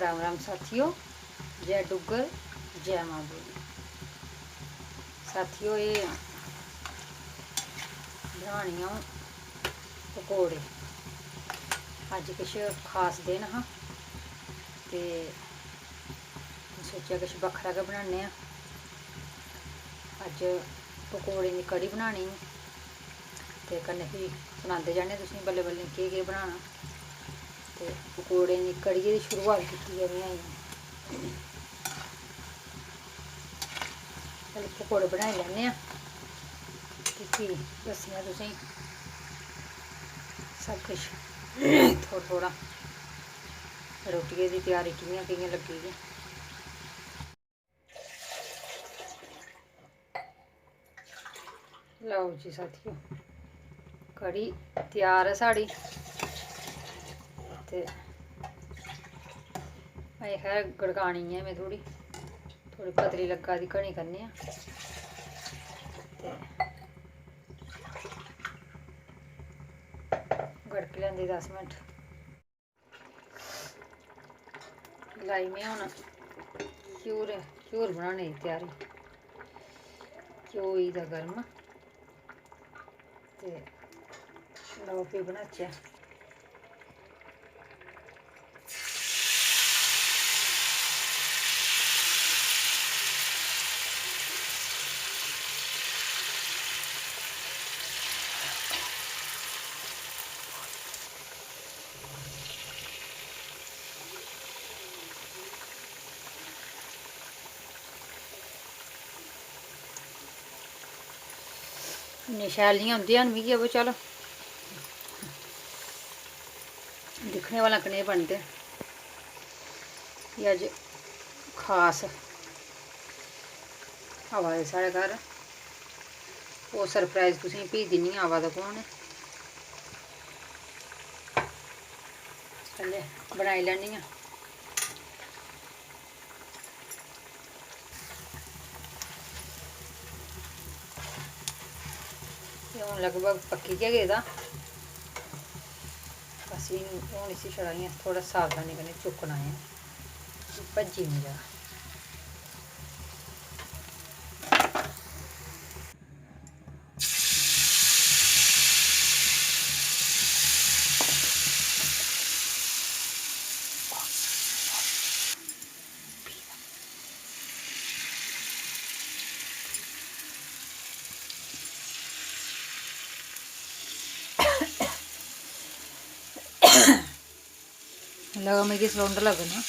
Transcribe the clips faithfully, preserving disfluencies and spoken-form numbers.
राम राम साथियो, जय डुग्गर, जय मां बोली। साथियो, एह् बनानी अ'ऊं पकौड़े। अज्ज किश खास दिन हा ते सोचेआ किश बक्खरा गै बनाने आं। अज्ज पकौड़ें दी कढ़ी बनानी ऐ ते कन्नै फ्ही सनांदे जन्ने आं तुसेंगी बल्लें बल्लें केह् केह् बनाना। ते पकौड़ें दी कढ़ियै दी शुरुआत कीती ऐ में अजें। पैह्लें पकौड़े बनाई लैन्ने आं ते फ्ही दस्सने आं तुसेंगी सब किश थोह्ड़ा थोह्ड़ा, रुट्टियै दी त्यारी कि'यां कि'यां लग्गी दी। लैओ जी साथियो, कढ़ी त्यार ऐ साढ़ी। ते अजें खैर गड़कानी ऐ में थोह्ड़ी, थोह्ड़ी पतली लग्गा दी, घनी करने आं। ते गड़की लैंदी दस मिंट। लाई में हून घ्यूर, घ्यूर बनाने दी त्यारी। घ्यो होई दा गर्म ते लैओ फ्ही बनाचै। इन्ने शैल निं होंदे हैन मिगी, अबो चलो, दिक्खने आं भला कनेह् बनदे। एह् अज्ज खास आवा दे साढ़े घर, ओह् surprise तुसेंगी फ्ही दिन्नी आं, आवा दा कौन ऐ। पैह्लें बनाई लैन्नी आं। एह् हून लगभग पक्की गै गेदा। बस इ'यां हून इसी छड़ा इ'यां थोह्ड़ा सावधानी कन्नै चुक्कना ऐ, भज्जी निं जा। लगा, मिगी सलौंडा लग्गना।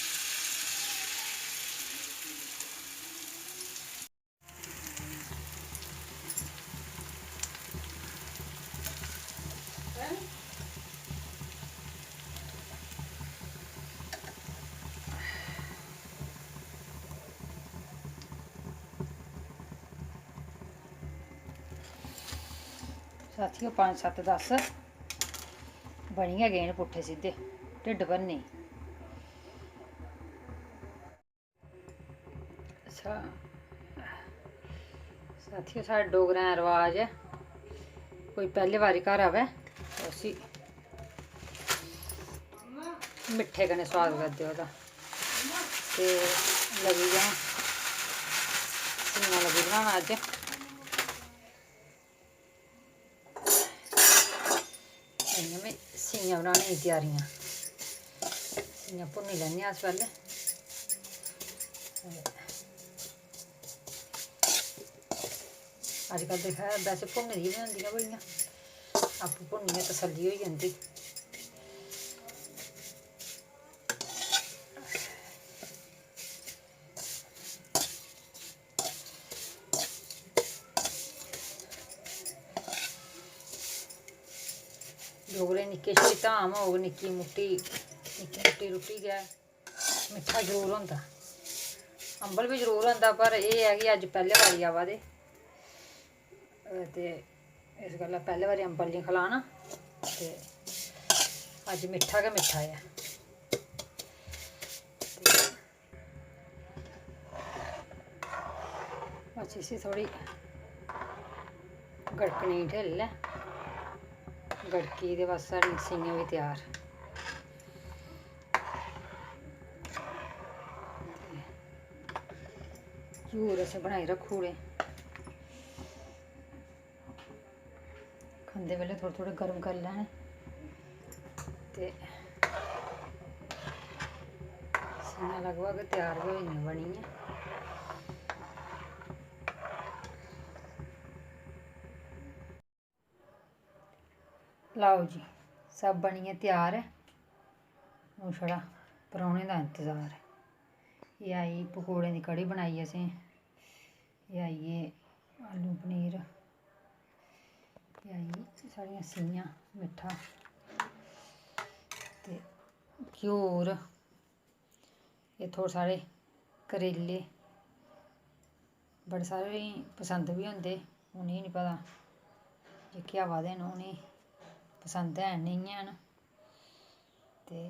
साथियो, पंज, सत्त, दस बनी गै गे न पुट्ठे सिद्धे ढिड्ड भरने गी। अच्छा साथियो, साढ़े डोगरें दा रवाज ऐ, कोई पैह्ले बारी घर आवै, उसी मिट्ठे कन्नै सोआगत करदे ओह्दा। ते लगी जां सीआं लगी बनाना अज्ज। इ'यां में सीआं बनाने दी त्यारियां, सीआं भुन्नी लैन्ने आं अस पैह्लें। अजकल्ल ते खैर वैसे भुन्नी दियां बी होंदियां बड़ियां, आपूं भुन्नियै तसल्ली होई जंदी। डोगरे निक्की शिट्टी धाम होग, निक्की मुट्टी, निक्की मुट्टी रुट्टी गै, मिट्ठा जरूर होंदा। अम्बल बी जरूर होंदा, पर एह् ऐ कि अज्ज पैह्ले बारी आवा दे, ते इस गल्ला पैह्ले बारी अम्बल निं खलाना, ते अज्ज मिट्ठा गै मिट्ठा ऐ। बस इसी थोह्ड़ी गड़कने गी ठेल लै, गड़की ते बस साढ़ी सीआं बी त्यार। घ्यूर असें बनाई रक्खी ओड़े। खंदे बेल्लै थोह्ड़े थोह्ड़े गर्म करी लैने ते सीआं लगभग त्यार गै होई गेइयां बनियै। लैओ जी, सब बनियै त्यार ऐ। हून छड़ा परौह्ने दा इंतजार ऐ। एह् आई पकौड़ें दी कढ़ी बनाई असें। एह् आई गे आलू पनीर। एह् आई गे साढ़ियां सीआं, मिट्ठा ते घ्यूर। एह् थोह्ड़े सारे करेले, बड़े सारें गी पसंद बी होंदे, उ'नेंगी निं पता, जेह्के आवा दे न उ'नेंगी पसंद हैन नेईं हैन। ते